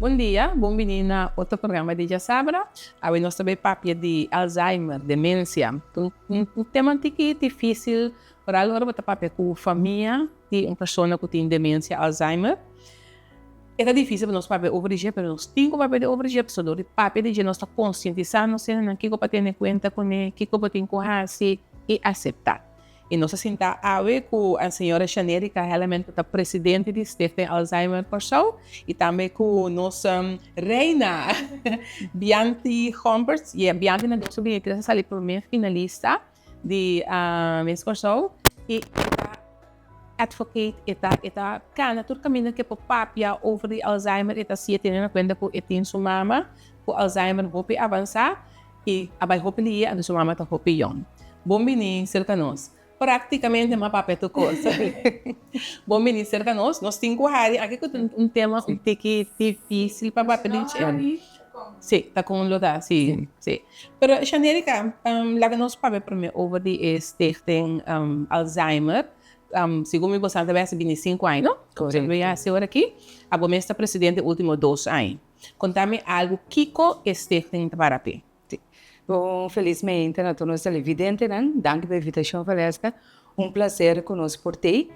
Bon dia, bon bini na otro programa di Djasabra. Awe nos ta bay papia di Alzheimer, demencia. Un tema un tiki dificil, vooral ora bo ta papia cu famia di un persona cu tin demencia Alzheimer. E ta dificil pa nos papia over di dje, pero nos tin cu papia over di dje, pasobra dor di papia di dje nos ta concientisa nos hendenan kico pa tene cuenta cune, kico bo tin cu haci y acepta. Y nos a sinta awe cu señora Shanerica Helleman cu ta presidente di Stichting Alzheimer Kòrsou y tambe cu nos reina Bianty Gomperts. Yeah, Bianty na 2023 a sali prome finalista di Miss Kòrsou y e ta advocate, e ta e ta cana tur caminda cu e por papia over di Alzheimer, e ta siña tene na cuenta cu e tin su mama cu Alzheimer hopi avansa. I a bai hopi lia, anto su mama ta hopi yong. Bon bini serka nos. Praktikamente m'a papia tur kos. Bon bini serka nos. Nos tin ku hari aki ku ta un tema un tiki difisil pa papia di dje. Si, ta kon lo ta, si, si. Pero Shanerica, laga nos papia prome over di e stichting Alzheimer. Segun mi bosan ta bai hasi bini sinku aña, no? Korekto. Bai hasi ora aki. Abo mes ta presidente ultimo dos aña. Konta mi algu kiko e stichting ta para p'e. Sí. Bon felismente na tur nos televidentenan. Danki pa e invitashon Valeska. Un plaser ku nos por tei.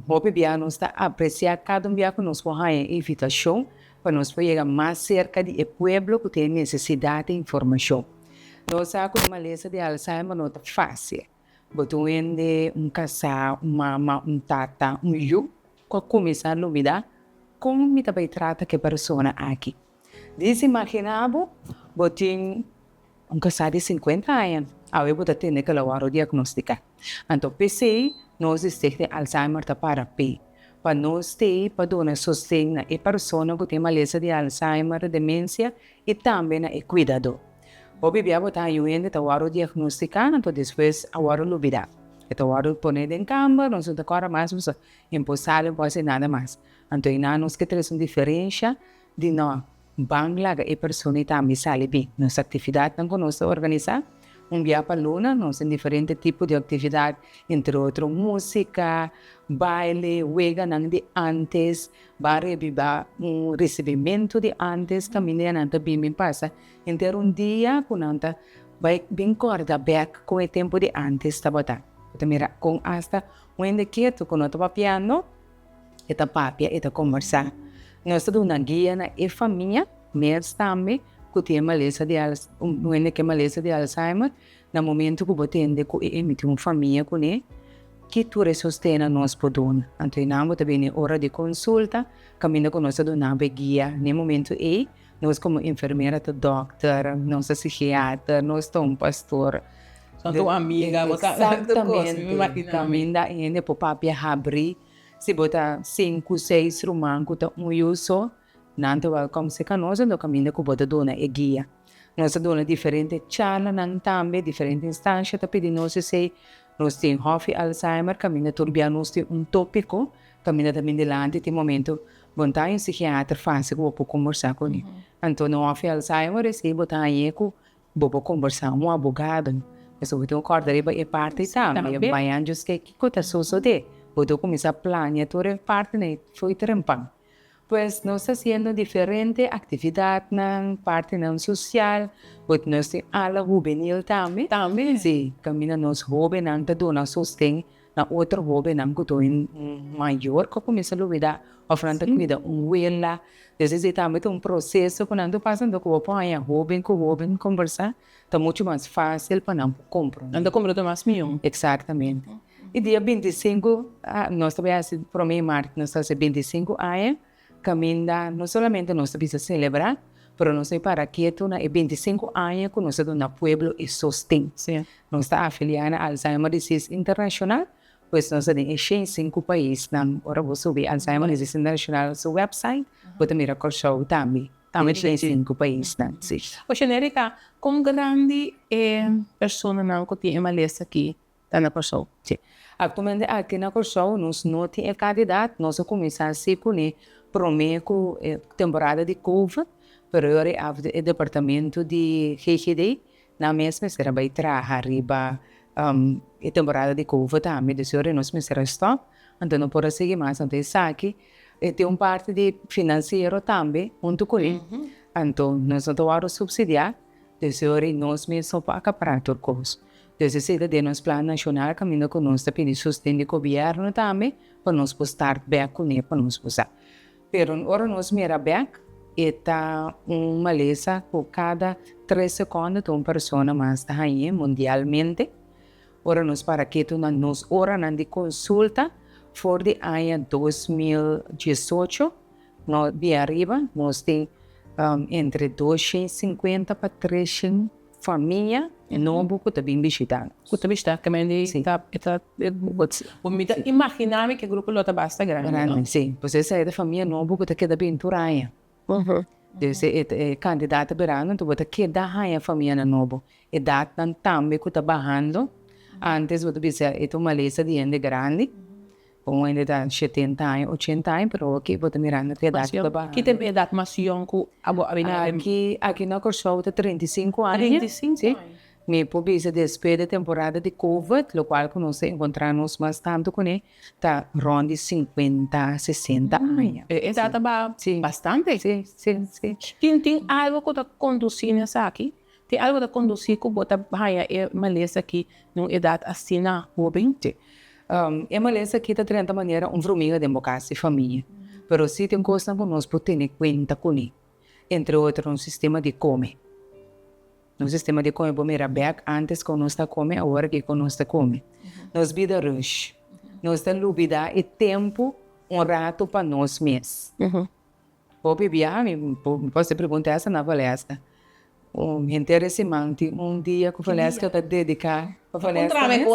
Hopi bia nos ta apresiá kada un bia ku nos por haña e invitashon pa nos por yega mas serka di e pueblo ku tin e nesesidat di informashon. Nos sa ku e malesa di Alzheimer no ta fásil. Bo ta un hende, un kasá, un mama, un tata, un yu ku a kuminsá lubidá kon mi ta bai trata ku e persona aki. Dis imaginá bo, bo tin un kasá di sinkuenta aña, awe bo ta tende ku el a wòrdu diagnostiká. Anto p'esei nos di Stichting Alzheimer ta para p'e, pa nos t'ei pa duna sosten na e persona ku tin malesa di Alzheimer, demensia i tambe na e kuidadó. Hopi bia bo ta haña un hende ta wòrdu diagnostiká anto despues a wòrdu lubidá. E ta wòrdu pone den kamber, nos no ta kòrda mas pasobra imposabel por hasi nada mas. Anto einan nos ke trese un diferensha di no ban laga e persona ei tambe sali bin. Nos aktividatnan ku nos ta organisá un bia pa luna, nos tin diferente tipo di aktividat, entre otro músika, baile, weganan di ántes, Ban rebiba un risibimentu di antes kaminda ya nan ta bin bin pasa henter un dia ku nan ta bai bin kòrda bèk kon e tempu di antes tabata. Bo ta mira kon asta un hende ketu ku no ta papiando e ta papia, e ta kombersá. Nos ta duna guia na e famia mes tambe ku tin e malesa di un hende ku e malesa di Alzheimer. Na momento ku bo tende ku e emiti un famia kuné, ki tur e sostennan nos por duna? Anto einan bo ta bini ora di konsulta, kaminda ku nos ta duna bo e guia. Na e momento ei, nos komo enfermera ta dòkter, nos ta sigiater, nos ta un pastor. Nos ta un amiga, bo ta tur kos, mi imagina mi. Kaminda e hende por papia habrí, si bo ta sinku, seis ruman ku ta un yu so, nan ta wèlkòm serka nos, anto kaminda ku bo ta duna e guia. Nos a duna diferente charlanan tambe, diferente instancia ta pidi nos esey. Nos tin Hòfi Alzheimer kaminda tur bia nos tin un tópiko, kaminda ta bin dilanti tin momento bo no ta haña un psikiater fásil ku bo por kombersá kuné. Anto na Hòfi Alzheimer esey bo ta hañ'é ku bo por kombersá un abogado. Pasobra bo tin ku kòrda riba e parti tambe, mañan djis ke kiko ta sosodé, bo ta kuminsá plania tur e partinan fo'i trempan. Pues nos ta haciendo diferente actividadnan, partinan social, but nos tin ala hubenil tambe. Tambe? Si, caminda nos hobennan ta duna sosten na otro hobennan cu ta un mayor cu a cuminsa lubida of nan ta cuida un wela. Entonces esey tambe ta un proceso cu nan ta pasa, entonces cu bo por haña hoben cu hoben combersa ta mucho mas facil pa nan por comprende. Nan ta comprende mas miho. Exactamente. I dia 25 nos ta bai hasi prome mart nos ta hasi 25 aña kaminda no solamente nos ta bisa selebrá pero nos ta para ketu na e 25 aña ku nos a duna pueblo e sosten. Nos ta afiliá na Alzheimer Disease International pues nos ta den e 105 paisnan. Ora bo subi Alzheimer Disease International su website bo ta mira Kòrsou tambe den e 105 paisnan. Oye Nerika, kon grandi e personanan ku tin e malesa aki ta na Kòrsou. Sí. Aktualmente aki na Kòrsou nos no tin e kandidat, nos a kuminsá sí kuné promé ku e temporada di covid, pero e ora ei e departamento di GGD nan mes mester a bai traha riba e temporada di covid tambe, dus e ora ei nos mester a stòp, anto no por a sigui mas, anto esaki. E tin un parti di finansiero tambe huntu kuné. Anto nos no ta wòrdu supsidiá, dus e ora ei nos mes no por akapará tur kos. Dus esei ta den nos plan nashonal kaminda ku nos ta pidi sosten di gobièrnu tambe pa nos por start bèk kuné pa nos por sa. Pero ora nos mira bèk e ta un malesa ku kada tres sekònde ta un persona mas ta hañ'é mundialmente. Ora nos para ketu na nos oranan di konsulta for di aña 2018 no bien ariba nos tin entre 250 pa 300 famia nobo ku ta bin bishita nos. Ku ta bishita ke men di ta e ta bo mi ta imagina mi ke grupo lo ta basta grandi no? Grandi si, pues esei ta famia nobo ku ta keda bin tur aña. Dus e kantidat ta birando anto bo ta keda haña famianan nobo. Edatnan tambe ku ta bahando. Antes bo ta bisa e ta un malesa di hende grandi. Un hende ta shetenta aña, ochenta aña, pero aki bo ta mirando ku edat ta bahando. Ki tempu e edat mas yòn ku abo a bini awe? Aki, aki na Kòrsou ta 35 aña. 35 aña. Mi por bisa despues di temporada di covid, lokual ku nos ta enkontrá nos mas tantu kuné, ta rònt di 50, 60 aña. E edat ta baha bastante. Si, si, si. Tin tin algu ku ta kondusí na esaki? Tin algu ta kondusí ku bo ta haña e malesa aki na un edat asina hóben? Sí. E malesa aki ta drenta manera un vrumiga den bo kas i famia. Pero sí tin kosnan ku nos por tene kuenta kuné. Entre otro nos sistema di kome. Nos sistema di kome bo mira bèk ántes kon nos ta kome awor aki kon nos ta kome. Nos bida rush. Nos ta lubidá e tempu un ratu pa nos mes. Hopi bia mi por haci pregunta esta na Valesca. Henter e siman tin un dia cu Valesca ta dedica pa Valesca mes.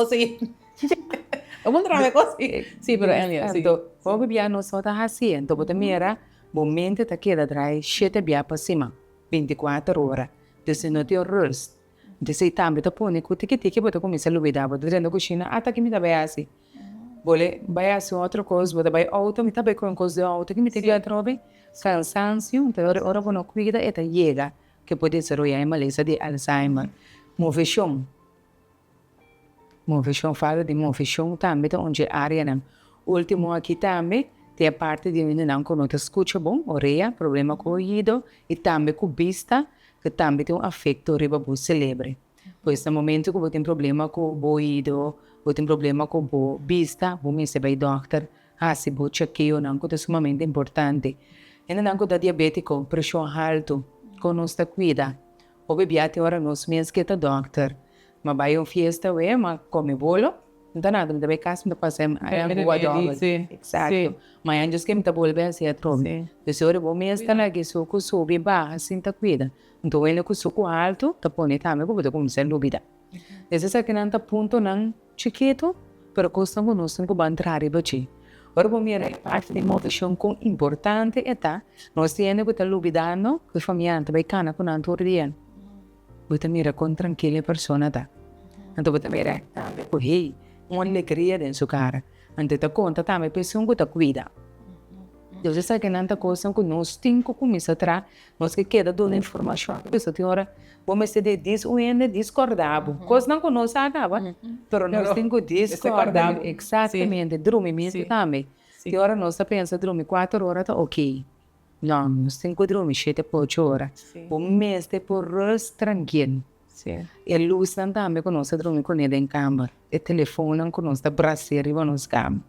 Anto hopi bia nos no ta haci, anto bo ta mira bo mente ta keda draai shete bia pa siman, 24 ora, dus no tin rust. Entonces tambe ta pone cu tiki tiki bo ta cuminsa lubida, bo ta drenta cushina, ata ki mi ta bay haci? Bo le bai hasi un otro kos, bo ta bai outo, mi ta bai ku un kos di outo, ki mi tin ku atrobe? Kansansio, ta ora ora bo no kuida e ta yega ke por desaroyá e malesa di Alzheimer. Moveshon, moveshon, falta di moveshon tambe ta un dje áreanan. Último aki tambe tin e parti di hendenan ku no ta skucha bon, orea, problema ku oido i tambe ku bista, ku tambe tin un afekto riba bo selebre. Pues na momento ku bo tin problema ku bo oido, bo tin problema ku bo bista, bo mester bai dòkter hasi bo chekeonan ku ta sumamente importante. Hendenan ku ta diabétiko, preshon haltu, kon nos ta kuida? Hopi bia tin ora nos mes ke ta dòkter. Ma bai un fiesta awe, ma kome bolo, no ta nada, mi ta bai kas mi ta pasa e agua dòbel. Eksakto. Mañana djis ke mi ta bolbe hasi atrobe. Pues ora bo mes ta laga e suku subi baha sin ta kuida. Anto hende ku suku haltu ta pone tambe ku bo ta kuminsá lubidá. Es esakinan ta puntonan chikitu, pero kosnan ku nos tin ku ban traha riba dje. Ora bo mira e parti di moveshon kon importante e ta, nos tin hende ku ta lubidando ku e famianan ta bai kana ku nan tur dia. Bo ta mira kon trankil e persona ta. Anto bo ta mira tambe ku hey, un alegria den su kara. Anto e ta konta tambe pa esun ku ta kuida. Entonces esakinan ta kosnan ku nos tin ku kuminsá traha. Nos ke keda duna informashon pasobra tin ora bo mester di dis un hende discorda bo. Kosnan ku no sa kaba, pero nos tin ku discorda bo. Exactamente, drumimentu tambe. Tin ora nos ta pensa drumi kuater ora ta ok. No, nos tin ku drumi shete pa ocho ora. Bo mester por rust trankil. E lusnan tambe ku nos ta drumi kuné den kamber, e telefonnan ku nos ta bras'é riba nos kama.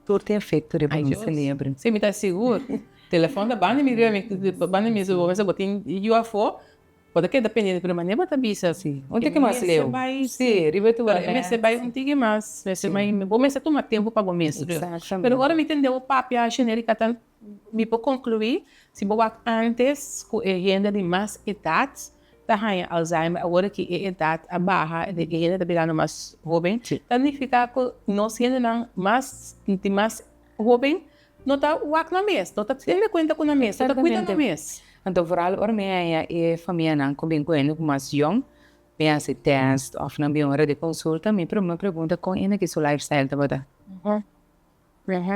Tur tin efecto riba nos celebro. Sí, mi ta sigur. Telefon ta banda mi riba mi, banda mi su bo tin yu afó, bo ta keda pendiente, pero manera bo ta bisa. Sí, un tiki mas leu. Sí, riba tu. Pero e mester bai un tiki mas, mester bai, bo mester tuma tempu pa bo mes. Exactamente. Pero ora mi tende bo papia, Shenerica, ta mi por conclui, si bo wak antes cu e hende di mas edad ta haña Alzheimer awor ki e edat a baha e hende ta birando mas hoben ta nifiká ku nos hendenan mas di mas hoben no ta wak nan mes no ta tene kuenta ku nan mes no ta kuida nan mes. Anto vooral ora mi haña e famianan ku bin ku hende ku mas yòn mi hasi tèst òf nan bin ora di konsulta mi promé pregunta kon hende ki su lifestyle tabata.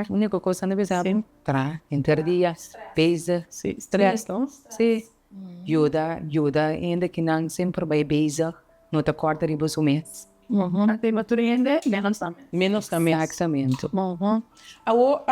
Úniko kos nan ta bisa bo traha henter dia bezig. Stress no? Si. Yuda, yuda hende ki nan semper bai bezig, no ta kòrta riba su mes. Ante tur hende, menos nan mes. Menos nan mes. Exactamente. Awor,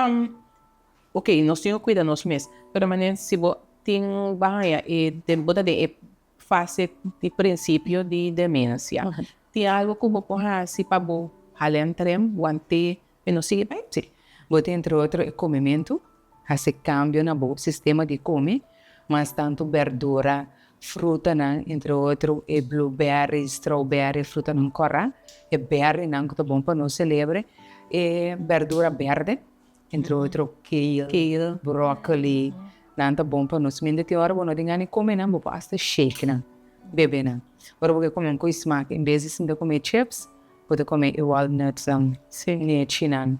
Ok, nos tin ku kuida nos mes, pero manera si bo tin bo haña e bo ta den e fase di prinsipio di demensia, tin algu ku bo por hasi pa bo hala en trem, want'é e no sigui bai? Sí. Bo tin entre otro e komementu, hasi kambio na bo sistema di kome, mas tantu berdura, frutanan, entre otro e blueberry, strawberry, frutanan kòrá, e berrynan ku ta bon pa nos selebre, e berdura bèrdè. Entre otro kale, broccoli, nan ta bon pa nos. Mientras tin ora bo no tin gana di come nan, bo por hasta shake nan, bebe nan. Ora bo ke come un kos smak, en bes di sinta come chips, bo ta come e walnuts nan, nechi nan.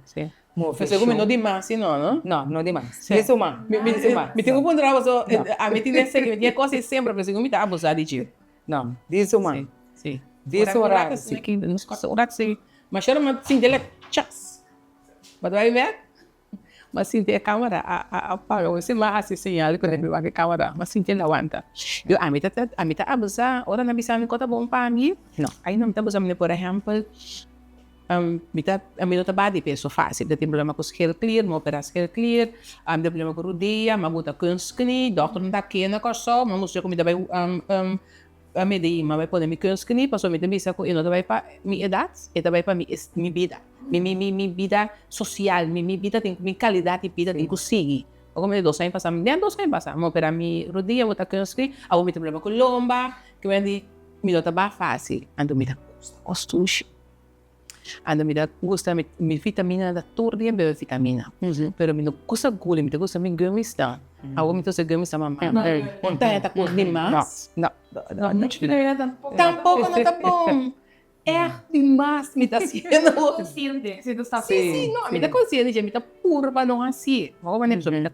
Move Pero segun mi no di mas si no, no? No, no di mas. Di su mas. Mi tin ku puntra bo so, ami tin e mi tin e kos ei semper, pero segun mi ta abusa di dje. No, di su mas. Di su rato si. Un rato si. Ma shora mi sinti like chas. Bo ta bai bek? M'a sinti e camera a a a paga. Bo si m'a hasi señal ku mi wak e camera. M'a sinti el awanta. Yo ami ta ami ta abusa ora nan bisa mi ku ta bon pa mi. No, ai no mi ta abusa mi por ehempel mi ta mi no ta baha di peso facil. Mi ta tin problema ku schildklier, mi a opera schildklier, mi ta problema ku rudia, mi a buta kunstknie, dokter no ta kende na Kòrsou, mi a mustra ku mi ta bai Pa mi di mama e pone mi kunskni pasobra mi ta bisa ku e no ta bai pa mi edat, e ta bai pa mi mi bida, mi mi mi mi bida sosial, mi mi bida tin mi kalidat di bida tin ku sigui. Ora mi dos aña pasa, den dos aña pasa mi a opera mi rodia, mi ta kunskni, awor mi ta problema ku lomba, ke mi di mi no ta baha fasil, anto mi ta gusta kos sushi. Anto mi ta gusta mi vitamina ta tur dia mi bebe vitamina pero mi no gusta guli mi ta gusta mi gummies nan awor mi ta usa gummies nan mama ta ta kos di mas tampoco no ta bon echt di mas mi ta haciendo si si no mi ta consciente dje mi ta purba no hacié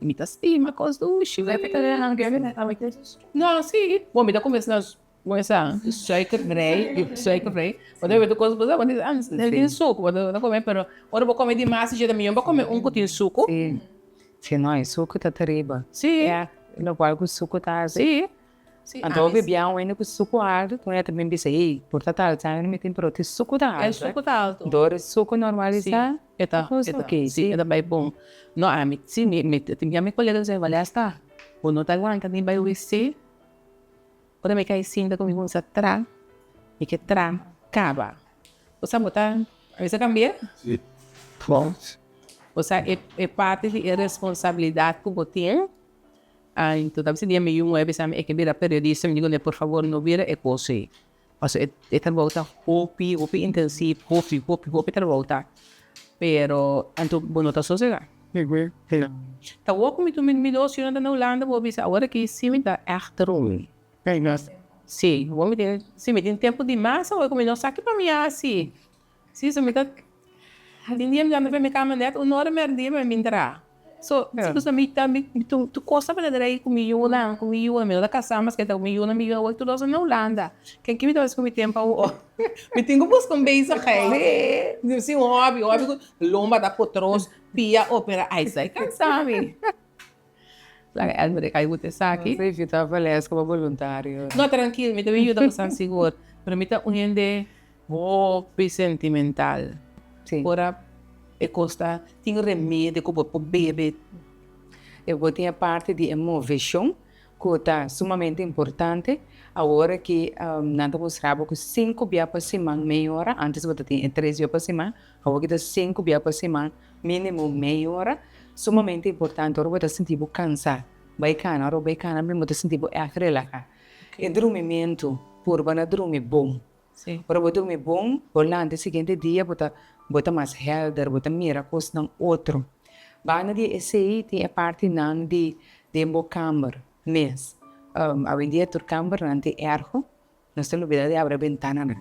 mi ta stima kos dushi no si bo mi ta cuminsa Bo sa, suikervrij, suikervrij. Bo ta wete kos bo sa, bo ta bisa, ah, tin suku, bo ta kome, pero ora bo kome dimas, dje ta mihó bo kome un ku tin suku. Si, si no, e suku ta teribel. Si. Ya, lokual ku suku ta hasi. Si, si. Anto hopi bia un hende ku suku altu, un hende ta bin bisa, ey, por ta ta Alzheimer mi tin, pero tin suku ta altu. E suku ta altu. Dor e suku normalisa, Si, e ta, e ta, si, e ta bai bon. No, ami, si, mi, mi, tin bia mi kolega ta bisa, Valesta, bo no ta wanta ni bai wc. Ora mi kai sinta ku mi kuminsa tra, mi ke tra kaba. Bo sa bo ta, mi sa kambia? Si. Bon. Bo sa e e parti di e responsabilidat ku bo tin, anto ta bisa dia mi yu muhé bisa mi e ke bira periodista, mi di kuné por fabor no bira e kos ei. Pasobra e e trabou ta hopi hopi intensivo, hopi hopi hopi trabou ta. Pero anto bo no ta sosegá. Ta wou ku mi tur mi dos yunan ta na Hulanda bo bisa awor aki si mi ta ègt rumi. Si, awor mi tin si mi tin tempu di mas awor ku mi no sa ki pa mi hasi. Si, so mi ta tin dia mi ta anda pa mi kama nèt un ora mèrdia pa mi bin traha. So, si pasobra mi ta mi tur kos tabata drei ku mi yunan, ku mi yunan, mi no ta kasá maske ta ku mi yunan, mi yunan awor tur dos ta na Hulanda. Ken ki mi ta hasi ku mi tempu awor? Mi tin ku buska un bezigheid. Si un hòbi, hòbi ku lomba ta potros, pia opera, ai sa e kansa mi. Laga Elmer e kai ku esaki. No sé si ta Valesca pa boluntario. No, trankil, mi ta bin yuda ku san sigur. Pero mi ta un hende hopi sentimental. Sí. Ora e kos ta tin remedio ku bo por bebe. E bo tin e parti di e moveshon ku ta sumamente importante. Awor aki nan ta mustra bo ku sinku bia pa siman mei ora, antes bo ta tin e tres bia pa siman, awor ki ta sinku bia pa siman minimo mei ora. Sumamente importante ora bo ta sinti bo kansa bai kana, ora bo bai kana bo ta sinti bo ègt relaha. E drumimentu, purba na drumi bon. Ora bo drumi bon, bo lanta e siguiente dia bo ta bo ta mas helder, bo ta mira kosnan otro. Banda di esei tin e partinan di den bo kamber mes. Awendia tur kambernan tin airco, nos ta lubida di abra bentananan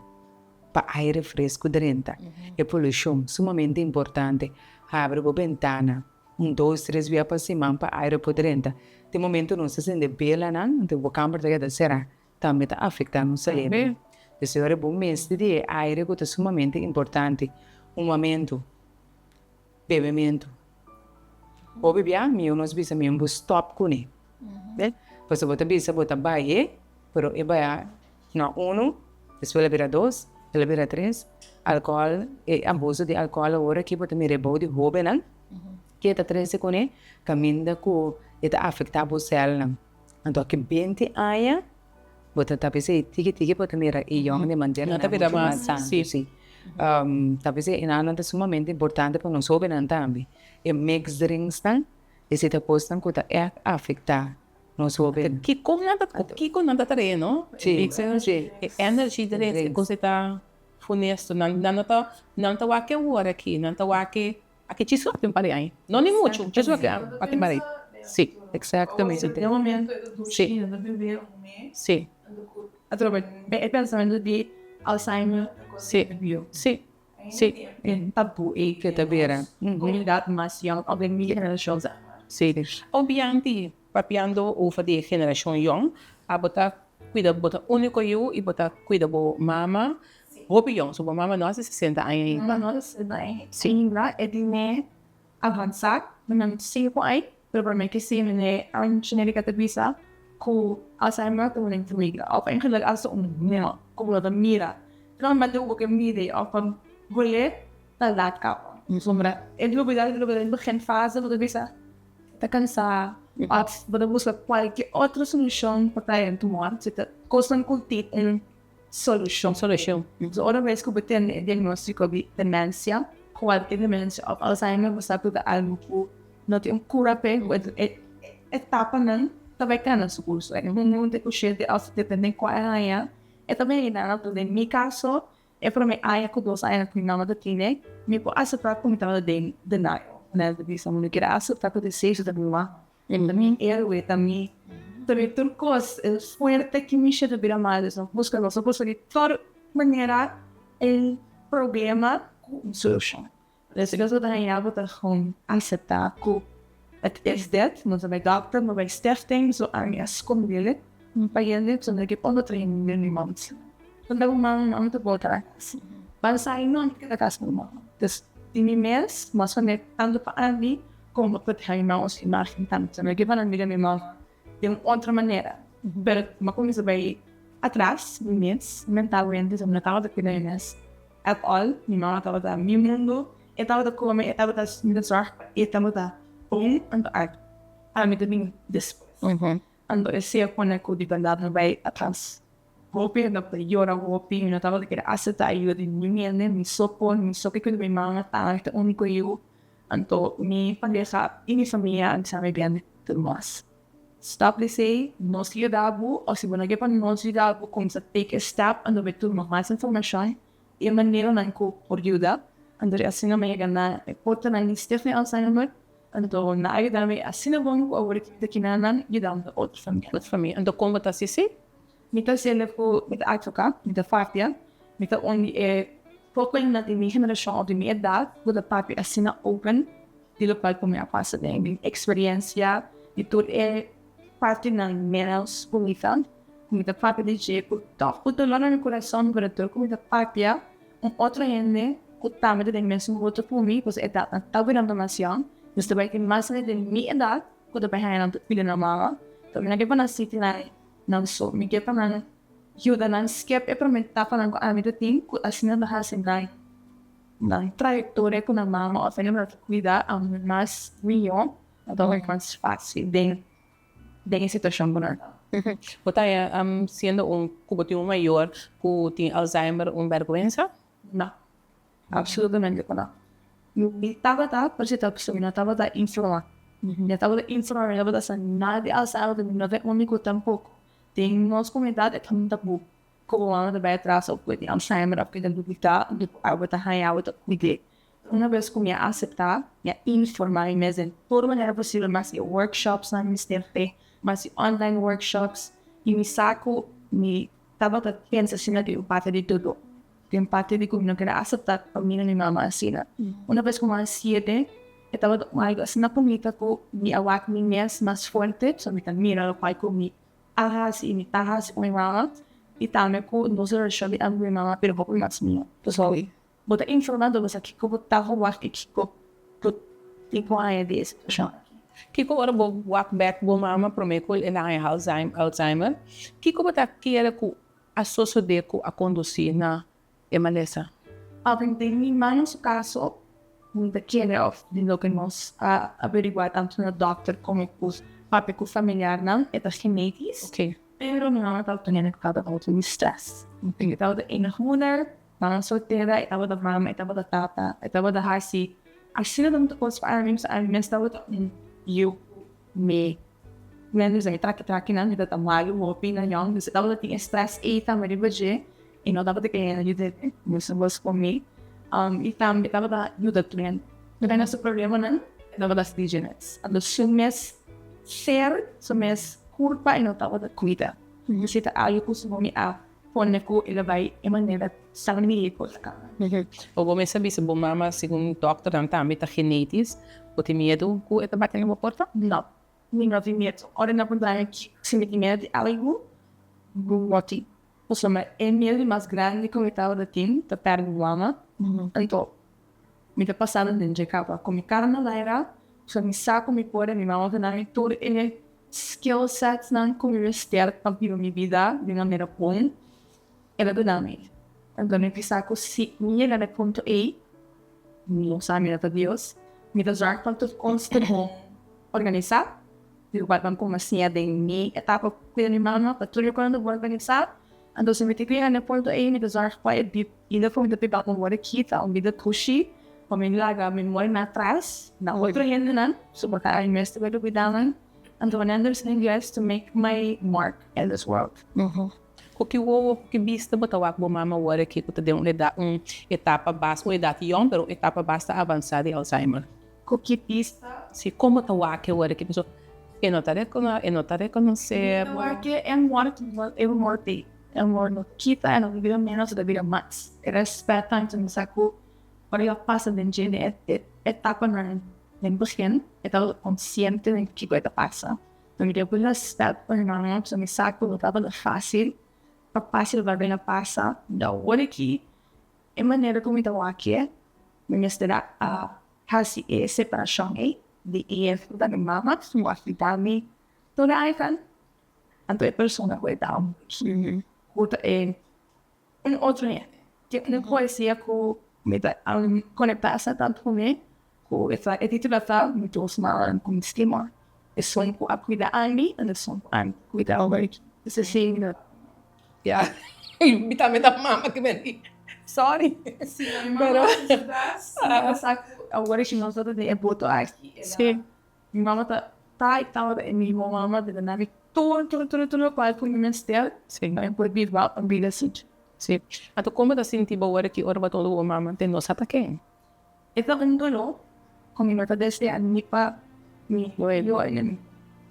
pa aire fresco drenta. E polushon, sumamente importante, habri bo bentana un dos tres bia pa siman pa aire por drenta. Tin momento nos ta sende belanan, anto bo kamber ta keda sera. Tambe ta afektá nos salebe. P'esei ora bo mester di e aire ku ta sumamente importante, humamentu, bebementu. Hopi bia mihó nos bisa mihó bo stòp kuné. Pasobra bo ta bisa bo ta bai, pero e bai na unu, despues el a bira dos, el a bira tres. Alkohòl, e abuso di alkohòl awor aki bo ta mira e bou di hóbennan. Ke ta trese kuné? Kaminda ku e ta afektá bo sèlnan. Anto aki beinti aña bo ta ta p'esei tiki tiki bo ta mira e yòn di manera nan muchu mas santu si. Ta p'esei e nan ta sumamente importante pa nos hóbennan tambe. E mixed drinksnan esei ta kosnan ku ta ègt afektá nos hóbennan. Kiko nan ta kiko nan ta trae no? Si. E energy drinks e kos ei ta funesto. Nan no ta nan ta wak e wor aki nan ta wak e Aki djis wak tin parei aña. No ni muchu, djis wak tin parei. Si, exactamente. Den momento e ta dushi, e ta bebe un mes. Si. Atrobe e pensamentu di Alzheimer ta cosa di bieu. Si, si. E tabu ei ke ta bira. Komunidat mas yòn òf den mi generashon sa. Si. Obianti, papiando over di e generashon yòn, abo ta kuida bo ta úniko yu i bo ta kuida bo mama Hopi yòn, so bo mama no hasi sesenta aña ainda. Mama no hasi sesenta aña ainda, e di me avansá, nan sinku aña, pero promé ke si mene genética ta bisa ku Alzheimer ta un enfermedad òf eigenlijk asta un mal ku bo no ta mira. Normalmente ku bo ke mira òf pa holé ta laat kaba. Pasobra e lubida e lubida den begin fase bo ta bisa ta kansá òf bo ta buska kualke otro solushon pa trae un tumor, si ta kosnan ku tin un solushon. Solushon. So ora bes ku bo tene e diagnóstiko di demensia, kualke demensia òf Alzheimer, bo sa ku ta algu ku no tin un kura p'e, ku e etapanan ta bai kana su kurso. E un te ku shete òf depende kua e haña, e ta bai nan. Anto den mi kaso, e promé aña ku dos aña ku mi mama ta tene, mi por aseptá ku mi tabata den denial. Mi ta bisa mi no kier aseptá ku desecho ta mi mama. Ta mi héroe, ta mi ta mi tur kos, e fuerte ki mi shete bira mal, nos a buska, nos a buska di tur manera un problema ku un solushon. Pues nos a haña bo ta gewoon aseptá ku het is dit, nos a bai dòkter, nos a bai stichting, so ami a skond'é pa hende, pasobra mi no ke otro training di niemand. Unda bo mama, mama ta bota na kas. Ban sa i no keda kas ku mama. Dus di mi mes, mas wanneer tantu pa ami Como pa traha nos imagen tantu. Mi ke pa nan mira mi mama den un otro manera. Pero mi a cuminsa bay atras mi mes mentalmente, so mi no tabata cuida mi mes at all. Mi mama tabata mi mundo, e tabata come, e tabata mi ta zorg pa e tabata bon, anto ami ta bin despues. Anto esey a pone cu di berdad mi bay atras. Hopi hende ta yora hopi, mi no tabata kere acepta ayuda di niun hende, mi so por, mi so ke cuida mi mama, ta ami ta unico yu. Anto mi pareha i mi famia a bisa mi bien tur mas. Stop di esei, nos yuda bo of si bo no ke pa nos yuda bo kumsa take a step anto bai tuma mas informashon i e maneranan ku por yuda. Anto di asina mi a yega na e portanan di Stichting Alzheimer anto nan a yuda mi asina bon ku awor ki mi ta kina nan yudando otro famia. Otro famia. Anto kon bo ta hasi esei? Mi ta hasiendo ku mi ta advoká, mi ta papia, mi ta un di e poko hende di mi generashon òf di mi edat ku ta papia asina open di lokual ku mi a pasa den mi eksperensia di tur e partinan ménos bunita ku mi ta papia di dje ku tòg ku dolor na mi kurason pero tur ku mi ta papia un otro hende ku tambe ta den mesun boto ku mi pasobra edatnan ta birando mas yòn, nos ta bai tin mas hende di mi edat ku ta bai haña nan ta pidi nan mama, ta mi no ke pa nan sinti nan. Nan so mi ke pa nan yuda nan skep e prome etapanan ku ami ta tin ku asina ta hasi nan nan trayektoria ku nan mama òf hende ku nan ta kuida aun mas mihó anto ta mas fásil den den e situashon ku nan ta. Bo ta haña siendo un ku bo tin un mayor ku tin Alzheimer un bèrgwensa? No, absolutamente ku no. Mi tabata, por si ta mi no tabata informá. Mi tabata informá, mi tabata sa nada di Alzheimer, mi no ta e úniko tampoko. Den nos komunidat e ta un tabú ku bo mama ta bai atras òf ku e tin Alzheimer òf ku e ta dubitá, abo ta haña, abo ta kuid'é. Una bes ku mi a aseptá, mi a informá mi mes den tur manera posibel, mi a hasi workshopsnan, mi mester fe, mi a hasi online workshops i mi sa ku mi tabata pensa asina di un parti di doló. Den parti di ku mi no kere aseptá pa mi na mi mama asina. Una bes ku mi a siete, e tabata un algu asina bunita ku mi a wak mi mes mas fuerte, pasobra mi ta mira lokual ku mi a hasi i mi ta hasi ku mi mama, i tambe ku nos relashon di ami ku mi mama a bira hopi mas mihó. Pasobra bo ta informá dor bo sa kiko bo ta wak i kiko bo tin ku haña di e situashon aki. Kiko ora bo wak bèk bo mama promé ku el a haña Alzheimer, kiko bo ta kere ku a sosodé ku a kondusí na e malesa? Den mi mama su kaso, Mi ta kere of di loke nos a averigua tanto na dokter como cu papia cu familiarnan e ta genetisch. Pero mi mama tabata teniendo cu tabata hopi di stress. E tabata enig moeder, mama soltera, e tabata mama, e tabata tata, e tabata haci asina tanto cos pa ami, ami mes tabata un yu mi mi traki trakinan mi tabata malu hopi na yòn, dus e tabata tin e stress ei tambe riba dje. E no tabata kere yuda nos bos ku mi. I tambe tabata yuda tur hende. Tur hende su problemanan e tabata hasi di dje mes. Anto su mes ser, su mes kurpa e no tabata kuida. Esei ta algu ku su mi a pone ku el a bai e manera san di e kos kaba. Bo mes a bisa bo mama segun dòkternan tambe ta genetis. Bo tin miedu ku e ta bati na bo porta? No. Mi no tin miedu. Ora nan puntra mi si mi tin miedu di algu, mi no tin. Pasobra e miedu di mas grandi ku mi tabata tin ta pèrdè mi mama. Anto mi ta pasando den dje kaba ku mi kara na laira, pasobra mi sa ku mi por i mi mama ta dami tur e skill setsnan ku mi mester pa biba mi bida di manera bon, el a duna mi. Anto mi bisa ku si mi yega na e punto ei, mi no sa, mi no ta Dios, mi ta zorg pa tur kos ta bon organisá. Di lokual nan kuma siña den mi etapa ku kuida mi mama pa tur lokual nan ta por organisá. Anto si mi tin ku yega na e punto ei mi ta zòrg pa e bida ku mi ta biba awor aki ta un bida kushi pa mi laga mi moinan atras na otro hendenan soportá mi mes ta bai kuida nan. Anto nan ta bisa juist to make my mark in this world. Ku ki wowo, ku ki bista bo ta wak bo mama awor aki ku ta den un edat un etapa bas un edat yòn pero un etapa basta avansá di Alzheimer? Ku ki bista? Si, kon bo ta wak awor aki? Pasobra e no ta rekono e no ta rekonosé bo. Mi ta wak e morto e morto e morto kita e no ta bira ménos e ta bira mas. E rèspèt tantu mi sa ku ora yo a pasa den dje den e etapanan den begin e tabata konsiente den kiko e ta pasa. Mi ta ku rèspèt pa mi mama pasobra mi sa ku no tabata fásil pa pasa loke a pasa. Awor aki e manera ku mi ta wak e mi mester a hasi e separashon ei di e fruta di mama ku a kita mi tur aigan anto e persona ku e ta ku ta e un otro hende. Tin un poesia ku mi ta konektá asina tantu ku mi ku e ta e titulo ta Mi dos manan ku mi stima, esun ku a kuida ami en esun ku ami a kuida. Ya, mi tambe ta mama ki beni. Sorry. Si, mi mama ta sa ku awor ki nos ta den e boto aki. Si. Mi mama ta ta i tabata e mihó mama di duna mi tur tur tur tur lokual ku mi mester pa mi por biba un bida así. Si. Anto kon bo ta sinti bo awor aki ora bo ta unda bo mama te no sa ta ken? E ta un doló ku mi no ta desea ni pa mi yunan.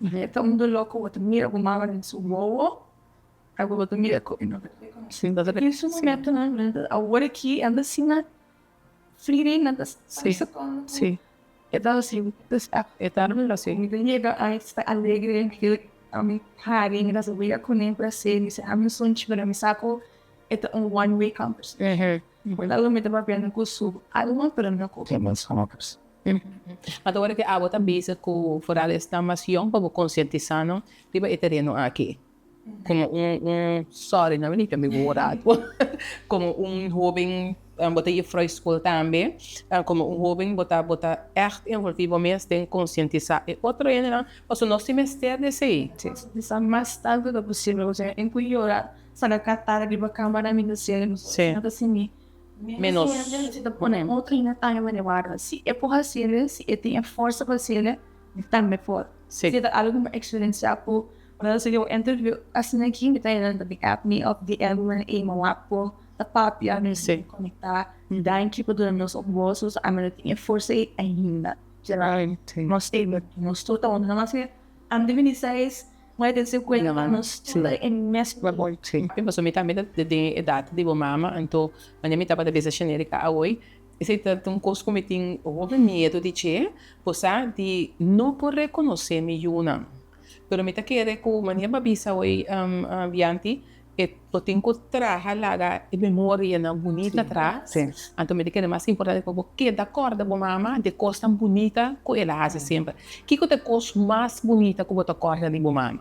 E ta un doló ku bo ta mira bo mama den su wowo. Algo bo ta mira ku e no ta rekonosé. Den su momentonan awor aki e anda asina fleeting nan ta pasa kon ku e ta hasi E ta hasi. Mi ta yega a esta alegre mi hari mi ta wega kuné pa hasi mi sa ami sunchi pero mi sa ku e ta un one way conversation. Algo mi ta papiando ku su alma pero no ku. Anto ora ku abo ta bisa ku foral esnan mas yòn pa bo konsientisá nan riba e tereno aki. Como un un sorry no mi mi woord como un hoben bo ta juffrouw school tambe como un hoben bo ta bo ta echt envolvi bo mes den concientisa e otro hendenan pasobra nos tin mester di esey. Concientisa mas tanto ta posibel pasobra hende ku yora saka kata riba camara mi ta sinti mi menos hende ta pone otro hende tambe manera warda si e por haciel si e tin e forsa pa haciel mi tambe por si ta algo ku mi a experiencia ku Ora nos a un interview asina aki mi ta yega di app mi of di algun e mi wak por ta papia mi conecta danki pa duna nos un voz nos ami no tin e forsa ei ainda nos nos tur ta unda nos ami ta bini seis mi ta den cuenta nos tur ta e mes Pasobra mi tambe ta den e edat di bo mama anto manera mi tabata bisa Shanerica awoy esei ta un kos ku mi tin hopi miedu di dje bo sa di no por rekonosé mi yunan. Pero mi ta kere ku manera bo a bisa hoy Bianti e bo tin ku traha laga e memorianan bunita atras. Anto mi ta kere mas importante pa bo keda kòrda bo mama di e kosnan bunita ku el a hasi semper. Kiko ta e kos mas bunita ku bo ta kòrda di bo mama?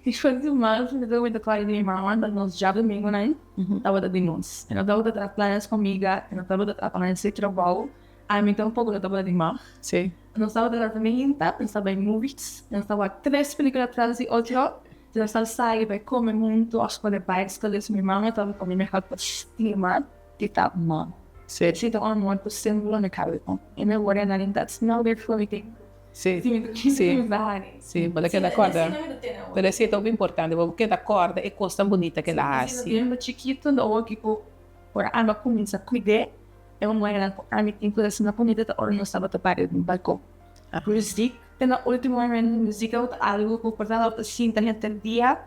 E kos di mas bunita ku mi ta kòrda di mi mama ta nos djadumingunan tabata di nos. E no tabata traha planes ku amiga, e no tabata traha planes di trabou. Ami tampoko no tabata di mag. Sí. Nos tabata trata meinta, nos tabata bai movies, nos tabata wak tres pelikula tras di otro, nos tabata sali bai kome huntu òf kore baiskel, dus mi mama tabata pa mi mehor stima di ta mama. Sí. Si ta un amor ku semper lo mi kabe ku. E memorianan ta no bai for mi tempu. Sí, sí, sí, bo ta keda kòrda. Pero esei ta hopi importante, bo keda kòrda e kos tan bunita ke el a hasi. Bien bo chikitu no oki ku ora ami a kuminsá kuid'é, e memorianan ku ami tin ku asina bunita ta ora nos tabata para den balkon. Muzik te na último momento muzik tabata algu ku por tabata sinta henter dia,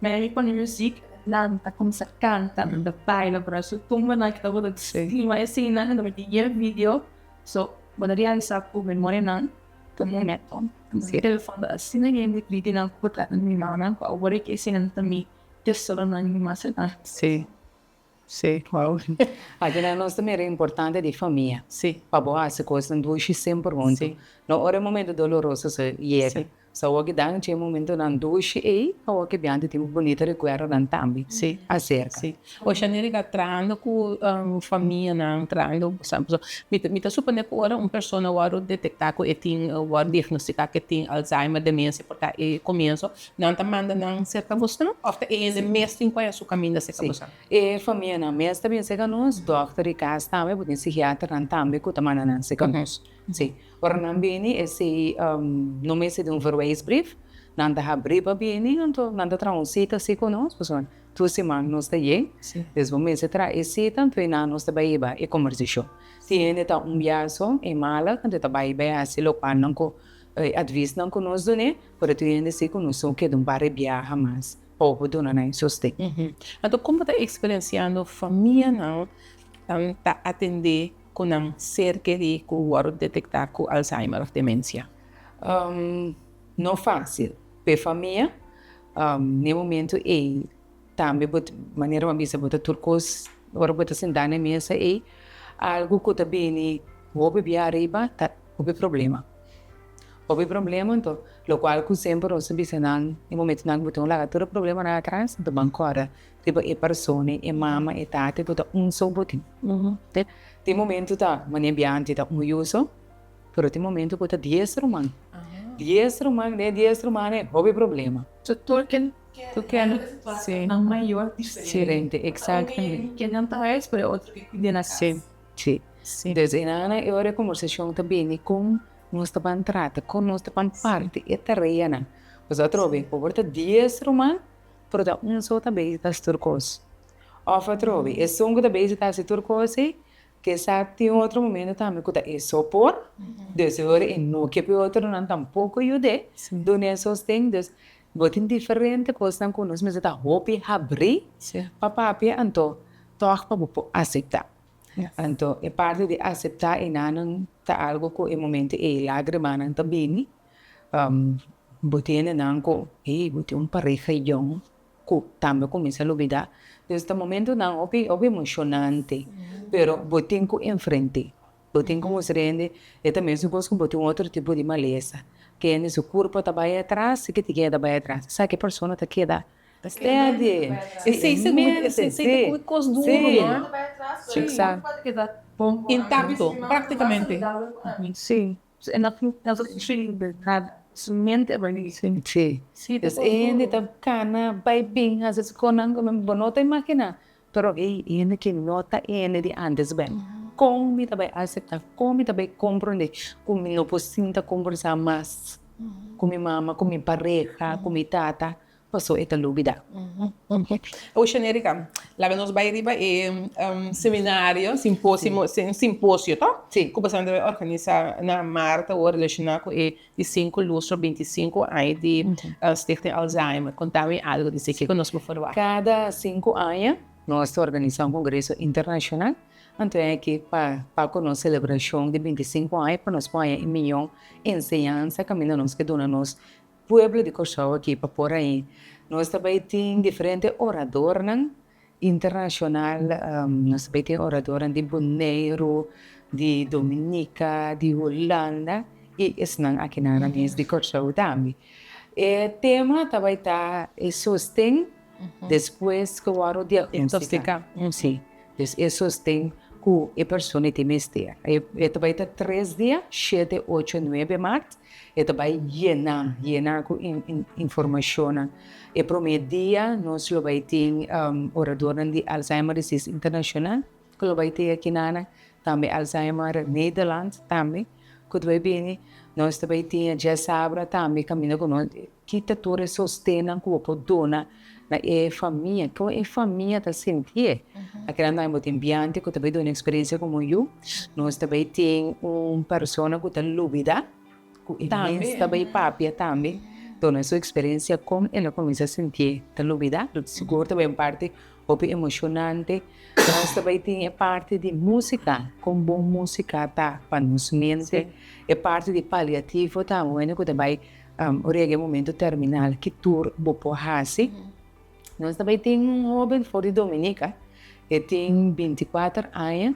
mi a pone muzik nan ta kuminsá kanta, nan ta baila, pero su tumbanan ku tabata stima eseinan tabata yen video. So, bo ta realisa ku memorianan ta un momento. Mi telefòn ta asina yen di videonan ku ta trata di mi mama, ku awor e eseinan ta mi tesoronan di mas grandi. Sí, sí, wow. Akinan nos ta mira importante di famia. Sí. Pa bo hasi kosnan dushi semper huntu. Sí. No ora e momento doloroso sa yega. Sí. Sa awor ki dan dje momentonan dushi ei, awor ki bianti tin bunita rekuerdonan tambe Sí. aserka. Sí. Osha Nerica, trahando ku famianan, trahando, mi ta mi ta supone ku ora un persona wòrdu detektá ku e tin, wòrdu diagnostiká ku e tin Alzheimer, demensia por ta e komienso, nan ta manda nan serka bosnan òf ta e hende mes tin ku haya su kaminda serka Sí. bosnan? E famianan mes ta bin serka nos, dòkter di kas tambe, bo tin psikiaternan tambe ku ta manda nan serka nos. Sí. Ora nan bini esei no mester di un verwijsbrief, nan ta habri pa bini, anto nan ta traha un sita si ku nos, pasobra tur siman nos ta yen, des bo mester traha e sita, anto einan nos ta bai hiba e kombersashon. Si hende ta un biaso e mala, anto e ta bai bai hasi lokual nan ku e advisnan ku nos dun'é, pero tur hende si ku nos no keda un par di biaha mas pa bo por duna nan e sosten. Anto kon bo ta eksperensiando famianan ta atendé ku nan ser kerí ku wòrdu detektá ku Alzheimer òf demensia? No fásil p'e famia. N'e momentu ei tambe bo ta, manera bo a bisa bo ta tur kos ora bo ta sintá na e mesa ei, algu ku ta bini hopi bia ariba ta hopi problema. Hopi problema anto lokual ku semper nos ta bisa nan e momentunan ku bo tin ku laga tur e problemanan atras anto ban kòrda Riba e persona, e mama, e tata ku ta un so bo tin. Tin momento ta manera bianti ta un yu so, pero tin momento ku ta dies ruman. Dies ruman, den e dies ruman ei hopi problema. So tur ken Tur ken, si. Nan mayor diferente. Diferente, exactamente. Ken nan ta huis, pero e otro ke cuida na cas. Si. Si. Si. Dus e nan e ora e conversacion ta bini con nos ta ban trata, con nos ta ban parti e tareanan. Pasobra atrobe, bo por ta dies ruman, Pero ta un so ta bezig ta hasi tur kos. Òf atrobe, esun ku ta bezig ta hasi tur kos ei, kesa tin otro momento tambe ku ta e so por, dus e ora e no ke pa e otronan tampoko yud'é duna e sosten. Dus bo tin diferente kosnan ku nos mester ta hopi habrí pa papia, anto tòg pa bo por aseptá. Anto e parti di aseptá enanan ta algu ku e momento ei lágrimanan ta bini. Bo tende nan ku hey bo tin un pareha yòn ku tambe a kuminsá lubidá. Dus ta momentunan hopi hopi emoshonante, pero bo tin ku enfrent'é. Bo tin ku mustra hende e ta mesun kos ku bo tin un otro tipo di malesa, ku hende su kurpo ta bai atras i ke ta keda bai atras. Sa ke persona ta keda steady. Esei segun esei ta un kos duru no? Exacto. Intacto praktikamente. Sí. E no tin nada, su mente bai di. Sí. Sí, Dus e hende ta kana bai bin hasi su konan ku bo no ta imaginá. Pero e hende ki no ta e hende di antes bai. Kon mi ta bai aseptá, kon mi ta bai komprondé ku mi no por sinta kombersá mas ku mi mama, ku mi pareha, ku mi tata. Paso e ta lubida. Ocean Erika, laga nos bai riba e seminario, simposio, simposio to? Si. Ku boso a organisa na maart awor relaciona ku e di sinku lustro bintisinko aña di Stichting Alzheimer. Konta mi algo di esei, kiko nos por ferwagt? Kada sinku aña nos ta organisa un kongreso internashonal, anto e aki pa pa ku nos selebrashon di bintisinko aña pa nos por haña e mihó enseñansa kaminda nos ke duna nos Pueblo di Kòrsou aki pa por ahí. Nos ta bai tin diferente oradornan internashonal, nos ta bai tin oradornan di Boneiru, di Dominica, di Hulanda i esnan akinan mes di Kòrsou tambe. E tema ta bai ta e sosten despues ku wòrdu diagnostika. Si, dus e sosten. ku e persona tin mester. E ta bai ta tres dia, shete, ocho, nuebe mart, e ta bai yena, yena ku informashonnan. E promé dia nos lo bai tin oradornan di Alzheimer Disease International ku lo bai tin aki nan, tambe Alzheimer Nederland tambe ku ta bai bini. Nos ta bai tin djasabra tambe kaminda ku nos Kita tur e sostennan ku bo por duna na e famia. Kon e famia ta sintié? Akinan tambe bo tin biante ku ta bai duna eksperensia komo yu. Nos ta bai tin un persona ku ta lubidá ku e mes ta bai papia tambe, duna su eksperensia kon el a kuminsá sintié ta lubidá. Sigur ta bai un parti hopi emoshonante. Nos ta bai tin e parti di músika, kon bon músika ta pa nos mente. E parti di paliativo ta un hende ku ta bai Ora yega e momento terminal ki tur bo por hasi? Nos ta bai tin un hoben for di Dominica, e tin binti kuater aña,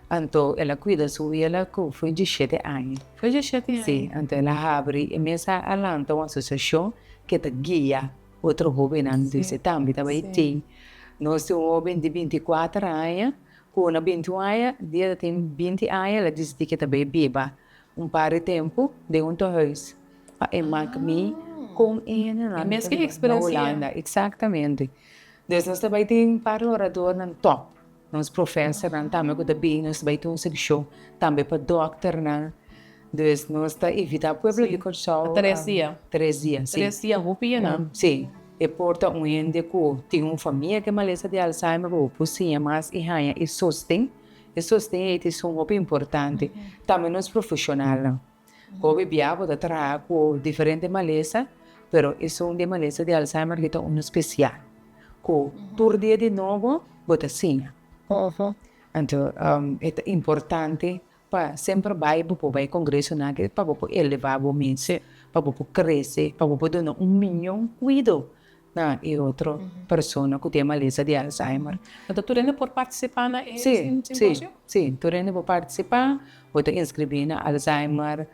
anto el a cuida su wela cu foi dieshete aña. Foi dieshete aña? Si, anto el a habri, e mes a lanta un asociacion ke ta guia otro hobennan, dus e tambe ta bai tin. Nos tin un hoben di 24 aña, cu na 21 aña, dia ta tin 20 aña el a dicidi ke ta bai biba Un par di tempu den un tehuis pa e mak mi kon e hendenan E mes ke na Hulanda. Exactamente. Dus nos ta bai tin un par di oradornan top. Nos profesornan tambe ku ta bin, nos ta bai tin un sekshon tambe pa dòkternan. Dus nos ta invitá pueblo di Kòrsou. Tres dia. Tres dia, si. Tres dia hopi yena. Si. E por ta un hende ku tin un famia ku e malesa di Alzheimer, bo por siña mas i haña e sosten. E sosten ei ta esun hopi importante. Tambe nos profesionalnan. Hopi bia bo ta traha ku diferente malesa, pero esun di malesa di Alzheimer ki ta unu spesial, ku tur dia di nobo bo ta siña. Anto e ta importante pa semper bai bo por bai kongresonan aki pa bo por eleva bo mes, pa bo por krese, pa bo por duna un miñon kuido na e otro persona ku tin e malesa di Alzheimer. Anto tur hende por partisipá na e simposio? Si, si, tur hende por partisipá. Bo ta inskribí na Alzheimer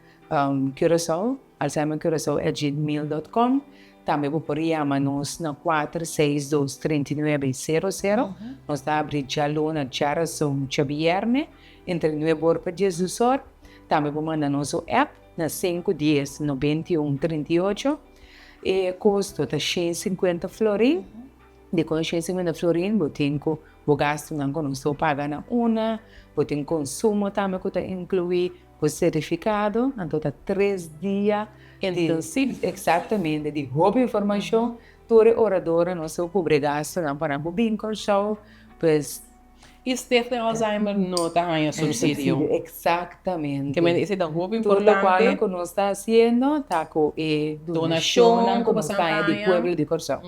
Curaçao, alzheimercuracao@gmail.com. Tambe bo por yama nos na 462 39 sero sero. Nos ta abri djaluna, djarason, djabièrnè entre nuebe or pa diesdos or. Tambe bo manda nos un app na sinku dies 91 38. E kosto ta 150 florin. Dikon 150 florin? Bo tin ku bo gastunan ku nos por paga na una, bo tin konsumo tambe ku ta inkluí bo sertifikado, anto ta tres dia Intensivo. Eksaktamente, di hopi informashon. Tur e oradornan nos ta kubri gastunan pa nan por bin Kòrsou, pues. I Stichting Alzheimer no ta haña subsidio. Exactamente. Ke mende esei ta hopi importante. Tur lokual ku nos ta hasiendo ta ku e donashonnan ku nos ta haña di pueblo di Kòrsou.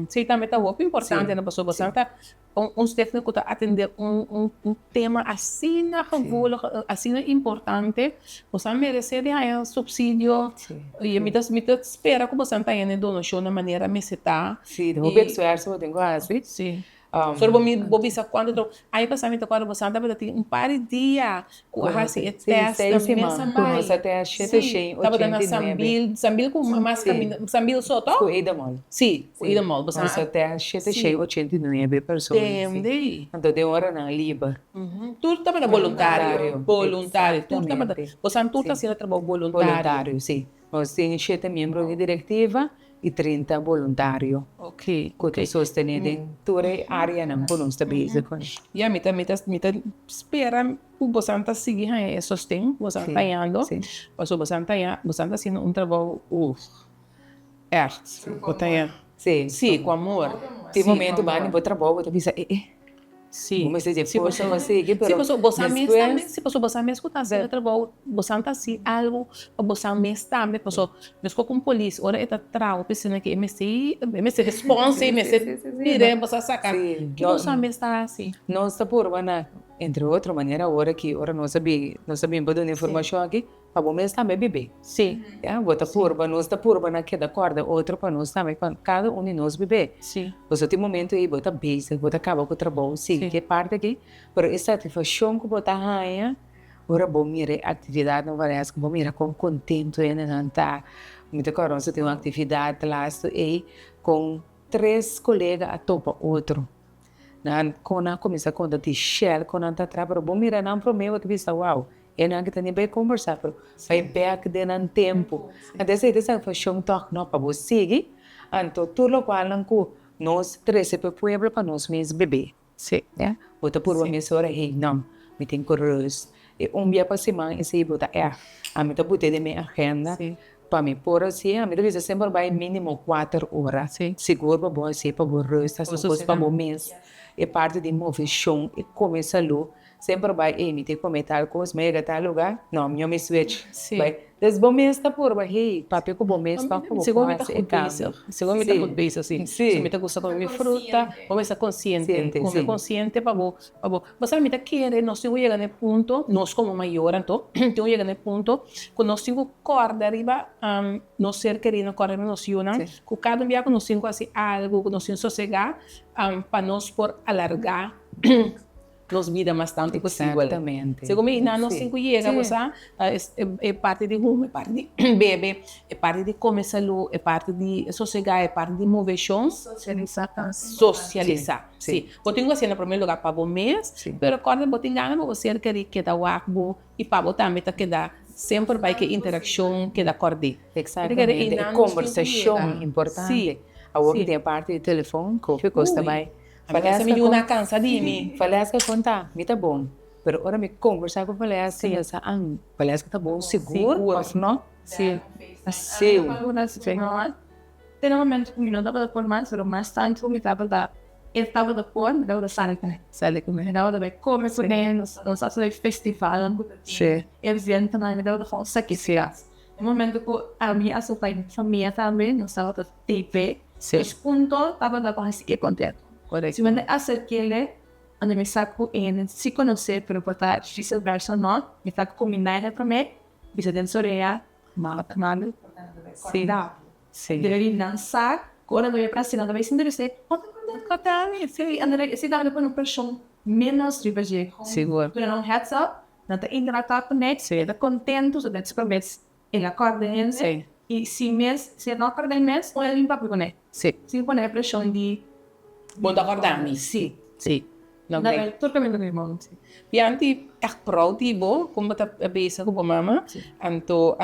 Sí, tambe ta hopi importante pasobra boso ta un stichting ku ta atendé un tema asina gevoelig, asina importante, boso a meresé di haña subsidio i mi ta spera ku boso ta haña e donashon na manera mester ta. Sí, hopi esfuerso bo tin ku hasi. Sí. Solo bo mi bo bisa cuanto tro aña pasa mi ta acuerdo bo santa tabata tin un par di dia cu a haci e test na mesa bai si tabata na Sambil Sambil cu mas caminda Sambil Soto cu Ida Mall si cu Ida Mall bo sa tende anto den oranan liber tur tabata boluntario boluntario tur tabata bo sa tur ta haciendo trabou boluntario si nos tin shete miembro di directiva. I 30 boluntario ku ta sostené den tur e áreanan ku nos ta bezig ku. Ya, mi ta mi ta mi ta spera ku bosan ta sigui haña e sosten ku bosan ta hañando, pasobra bosan ta haña bosan ta haciendo un trabou uf ègt bo ta haña si ku amor. Tin momento banda di bo trabou bo ta bisa e e. Sí. Bo mester dje forsa pa sigui, pero Sí, pasobra bosan mes despues. tambe, sí, pasobra bosan mes ku ta hasi e trabou, bosan ta hasi algu pa bosan mes tambe, pasobra meskos ku un polis ora e ta traha hopi asina ke e mester e mester respons, e mester tira bosan saka, ki bosan mes ta hasi? Nos ta purba na, entre otro manera awor aki ora nos a bin, nos a bin pa duna informashon aki, Pa bo mes tambe bibé. Sí. Ya, bo ta purba, nos ta purba na keda kòrda otro pa nos tambe, pa kada un di nos bibé. Sí. Pasobra tin momento ei bo ta bezig, bo ta kaba ku trabou, sí, ke parti aki, pero e satisfakshon ku bo ta haña ora bo mira e aktividatnan Valesca, bo mira kon kontentu hendenan ta. Mi ta kòrda nos a tin un aktividat lastu ei kon tres kolega a topa otro. Nan kon nan a kuminsá konta di Shell kon nan ta traha pero bo mira nan promé bo ta bisa wow e nan ki ta ni bai kombersá pero bai bèk den nan tempu. Anto esei ta salvashon tòg no pa bo sigui anto tur lokual nan ku nos trese pa e pueblo pa nos mes bebé. Sí. Ya, bo ta purba mesora, hey, no, mi tin ku rust. E un bia pa siman esei bo ta ègt. Ami ta bute den mi agenda pa mi por hasié. Ami ta bisa semper bai mínimo kuater ora. Sigur pa bo hasié, pa bo rust, hasi un kos pa bo mes. E parti di moveshon, e kome salú. Semper bai, ey, mi tin kome tal kos, mi a yega tal lugá, no, mi mi switch. Bai. Des bo mes ta purba, hey, papia ku bo mes tòg ku bo Segun por mi ta hasi e goed kambio. bezig. Segun mi ta goed bezig, si. Si. Mi ta gusta kome mi fruta, bo mester konsiente, Siente, kome si. konsiente pa bo, pa bo. Bo sa mi ta kere nos tin ku yega na e punto, nos komo mayor anto, tin ku yega na e punto ku nos tin ku kòrda riba nos ser kerido, kòrda riba nos yunan, ku kada un bia ku nos tin ku hasi algu, ku nos tin sosegá, pa nos por alargá nos bida mas tantu posibel. Exactamente. Segun mi, na nos tin ku yega, bo sa, e parti di huma, e parti di bebe, e parti di kome salú, e parti di sosegá, e parti di moveshon. Sosialisá tambe. Sosialisá, si. Bo tin ku hasié na promé lugá pa bo mes, pero kòrda bo tin gana pa bo ser kerí keda wak bo i pa bo tambe ta keda semper bai ke interakshon keda kòrd'é. Exactamente, e kombersashon importante. Awor ku tin e parti di telefon, kofi kos ta bai. Valesca mi yuna cansa di mi. Valesca conta, mi ta bon, pero ora mi conversa cu Valesca mi ta sa an Valesca ta bon sigur of no? Si. Si. Te na momento cu mi no tabata por mas, pero mas tanto mi tabata, el tabata por, mi tabata sali cu ne. Sali cu ne. Mi tabata bay come cu ne, nos a bay festivalnan cu ta tin eventonan, mi tabata gewoon sacrifica. E momento cu ami a sopa mi famia tambe, nos tabata TV. Nos punto tabata pa hasi e contento. Correcto. Si mi a acerkele, ando mi sa cu e si conoce, pero por ta vice versa no, mi ta cuminda e prome, bisa den su orea, mama ta manda, Si. Si. Debe di nan sa cu ora nan bay nan ta bay sinti bis'e, oh ta contento cu ta mi. Si, ando esey ta pone un presion menos riba dje. Sigur. Duna nan un heads up, Nan ta interactua cu ne, e ta contento, so dat su mes el a corda hende y si mes, si e no corda e mes, un el papia cu ne. Sin pone e presion di. Bo ta corda mi. Si. Si. No great. Tur caminda mi bon. Si. Bianti echt proud di bo, con bo ta bezig cu bo mama. Anto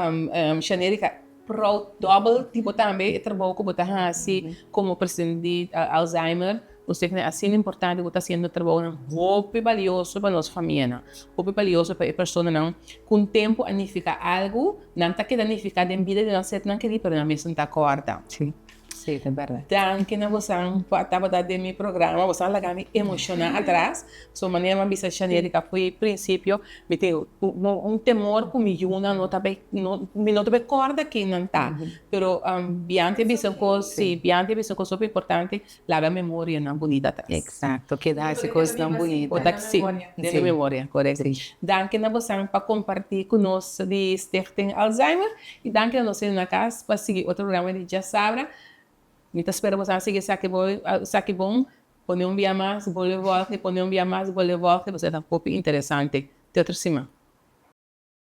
Shanerica proud dobel di bo tambe, e trabou cu bo ta haci como presidente di Alzheimer. Bo stek na asina importante bo ta haciendo trabounan hopi balioso pa nos famianan, hopi balioso pa e personanan cu un tempo a nifica algo, nan ta keda nifica den bida di nan setnan keri pero nan mes no ta acorda. Sí, sí, ta berdad. Danki na bosan cu a tabata den mi programa, bosan a laga mi emociona atras, so manera mi a bisa Shanerica fo'i principio mi tin un temor cu mi yunan no ta bay, mi no ta bay corda ken nan ta, pero Bianti a bisa un cos, si, Bianti a bisa un cos hopi importante, Laga memorianan bunita atras. Exacto, keda hasi kosnan bunita. Bo ta si, den e memoria, korekto. Danki na bosan pa kompartí ku nos di Stichting Alzheimer i danki na nos hende na kas pa sigui otro programa di Djasabra. Mi ta spera bosan a sigui esaki bo esaki bon. Pone un bia mas, bolbe vòlge, pone un bia mas, bolbe vòlge, pasobra ta hopi interesante. Te otro siman.